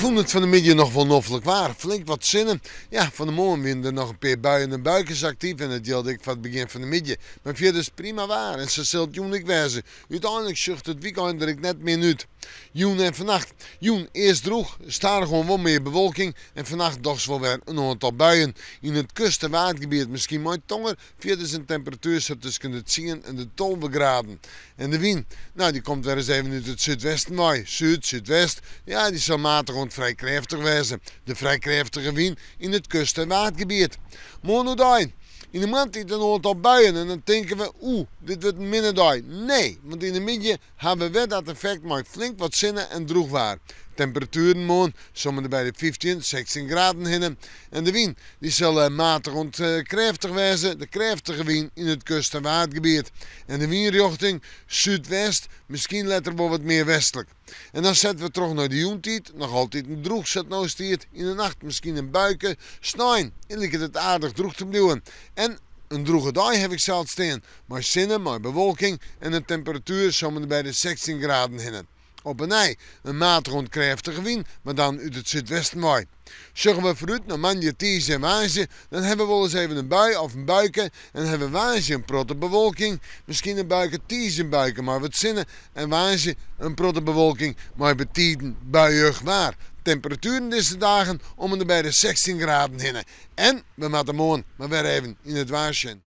fûn it fan 'e middei noch wol noflik waar. Flink wat sinne. Ja, fan 'e moarn wiene der noch in pear buien en buikes aktyf en dat jildt ek foar it begjin fan 'e middei. Mar fierders prima waar en sa sil it jûn ek wêze. Uteinlik sjocht it wykein der ek net min út. Jûn en fannacht. Jûn earst drûch, stadichoan wol mear bewolking en fannacht dochs wol wer in oantal buien. Yn it kust en Waadgebiet miskien mei tonger, fierders in temperatuer sa tusken de tsien en de 12 graden. En de wyn? No, dy komt wer ris even út it súdwesten wei. Súd, súdwest, ja, dy sil matich oant frij krêftich wêze. De frij krêftige wyn yn it kust en Waadgebiet. Moarn oerdei. Yn de moarntiid in oantal buien en dan tinke we, oeh, dit wurdt in minne dei. Nee, want yn de middei ha we wer dat effekt mei flink wat sinne en drûch waar. Temperatueren moarn om en by de 15, 16 graden hinne. En de wyn, dy sil matich oant krêftich wêze, de krêftige wyn yn it kust en Waadgebiet. En de wynrjochting súdwest, miskien letter wol wat mear westlik. En dan sette we troch nei de jûntiid, noch altiten drûch sa't no stiet, yn de nacht miskien in buike. Snein liket it aardich drûch te bliuwen. En in drûge dei haw ik sels stean, mei sinne, mei bewolking en in temperatuer om en by de 16 graden hinne. Op 'e nij in matige oant krêftige wyn, mar dan út it súdwesten wei. Sjogge we foarút nei moandei, tiisdei en woansdei, dan hawwe we wolris even in bui of in buike en hawwe we woansdei in protte bewolking, miskien in buike, tiisdei in buike mei wat sinne en woansdei in protte bewolking mei betiden buiïch waar. Temperatueren dizze dagen om en by de 16 graden hinne. En we moatte moarn mar wer even yn it waar sjen.